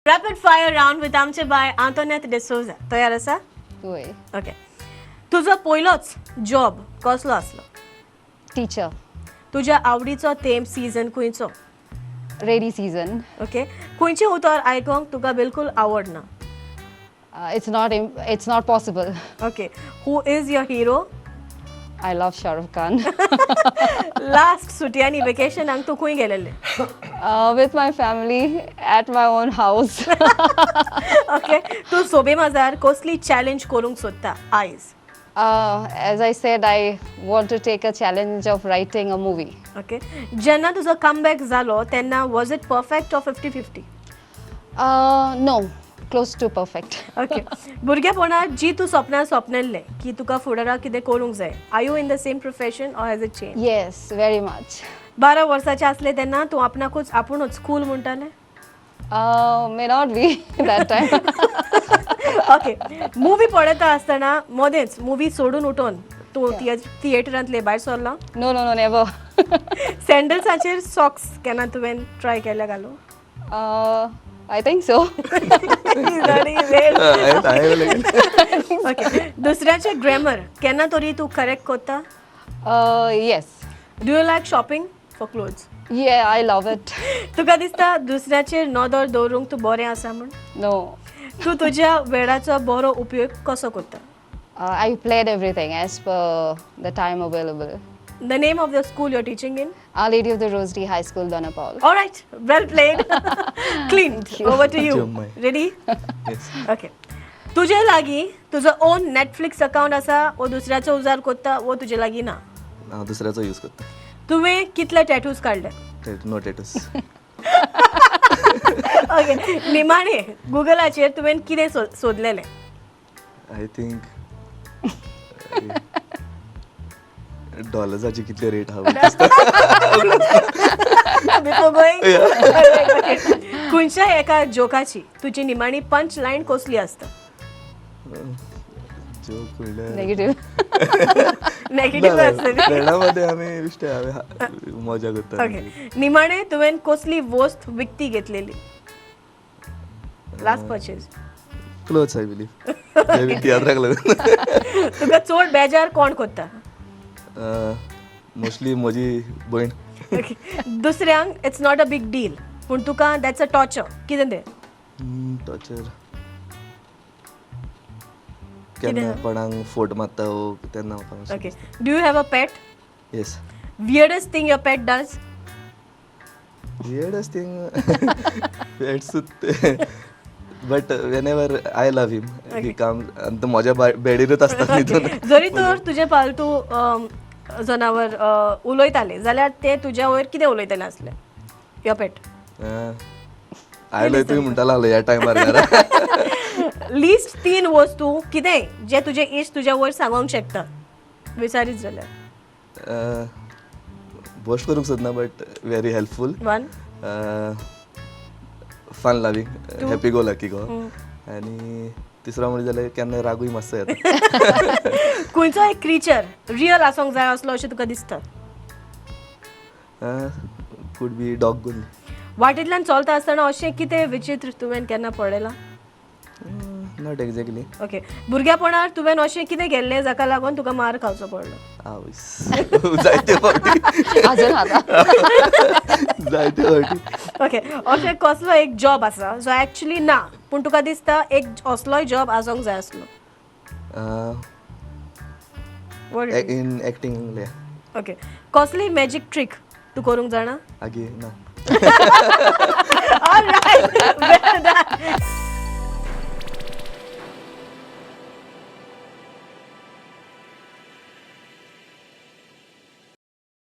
Rapid fire round with आमचे बाय आंतोनेत डिसोजा. तयार आसा? वय. ओके, तुजो पयलोच जॉब कसलो आसलो? टीचर. तुज्या आवडीचो तेंप, सीझन खंयचो? Rainy season. Okay, खंयचें उतर आयकोंक तुका बिलकुल आवडना? It's not possible. Okay, who is your hero? I love Shah Rukh Khan. Last सुटयांनी, वेकेशनाक तूं खंय गेलेलें? With my family at my own house. Okay, तूं सोबे माजार कसली चॅलेंज करूंक सोदता आयज? As I said, I want to take a challenge of writing a movie. Okay, जेन्ना तुजो कमबॅक जालो तेन्ना was it perfect or 50-50? No, close to perfect. Okay, भुरगेपणात जी तूं सपनां सपनेल्लें की तुका फुडाराक कितें करूंक जाय, are you in the same profession or has it change? Yes, very much. 12 वर्साचें आसलें तेन्ना तूं आपणाकूच आपुणूच कूल म्हणटालें? May not be that time. Okay, movie पळयता आसतना मदेंच मुवी सोडून उठोन तूं थिएटरांतले भायर सरला? No, never. सँडल्साचेर सॉक्स केन्ना तुवें ट्राय केल्या घालूं? I think so. Okay, दुसऱ्याचें ग्रॅमर केन्ना तरी तूं करेक्ट करता? Yes. Do you like shopping for clothes? Yeah, I love it. तुका दिसता दुसऱ्याचेर नदर दवरूंक तूं बरें आसा म्हूण? No. तूं तुज्या वेळाचो बरो उपयोग कसो करता? I played everything as per the time available. The name of the school you're teaching in? Our Lady of the Rosary High School, Dona Paula. All right, well played. Clint, over to you. Jomai. Ready? Yes. Okay. तुजे लागीं तुजो own Netflix account आसा वो दुसऱ्याचो उजार करता वो तुजे लागीं ना? हांव दुसऱ्याचो यूज करता. तुवें कितले टॅटूज काडले? नो टॅटूस. ओके, निमाणे गुगलाचेर तुवें कितें सोदलेलें? I think डॉलर्साची कितले रेट आहा दिसता. बिफोर गोईंग, खंयच्या एका जोकाची तुजी निमाणी पंच लायन कसली आसता? जोक म्हणल्यार Negative. Negative आसतली. फ्रेंडा मध्ये आमी बेश्टे आमी मजा करता. ओके, निमाणे तुवें कसली वस्त विकती घेतलेली, last purchase? Clothes, I believe, तियात्राक लागून. तुका चड बेजार कोण करता? मोस्टली म्हजी भयण. ओके, दुसऱ्यांक it's not a big deal पूण तुका that's a torture, कितें तें? टॉर्चर केन्ना कोणाक फोट मारता वो तेन्ना म्हाका. Okay, do you have a pet? Yes. Weirdest thing your pet does? Weirdest thing, pets, but whenever I love him, he comes आणि तो म्हज्या बेडीरूच आसता न्हिदून. जरी तर तुजें पालतू जनावर उलयतालें जाल्यार ते तुज्या वयर कितें उलयतलें आसलें, your पेट? आयलो तुमी म्हणटा लागलो ह्या टायमार घरा. लिस्ट तीन वस्तू कितेंय जे तुजें इश्ट तुज्या वयर सांगोंक शकता विचारीत जाल्यार. बोस्ट करूंक सोदना, but very helpful. One. Fun loving, happy go lucky go आनी तिसरो म्हणजे जाल्यार केन्ना रागूय मातसो येता. खंयचो एक क्रिचर रियल आसूंक जाय असलो अशें तुका दिसता? Could be dog only. वाटेंतल्यान चलता आसतना अशें कितें विचित्र तुवें केन्ना पळयलां? Not exactly. Okay, भुरग्यापणार तुवें अशें कितें केल्लें जाका लागून तुका मार खावचो पडलो? आवयस, जायते फावटी. अजून आता. जायते फावटी. ओके, अशें कसलो एक जॉब आसा जो एक्चुली ना पूण तुका दिसता एक असलोय जॉब आसूंक जाय आसलो? What it is? In acting. Okay, कसली मॅजीक ट्रीक तूं करूंक जाणा? आगे ना. All right, well done.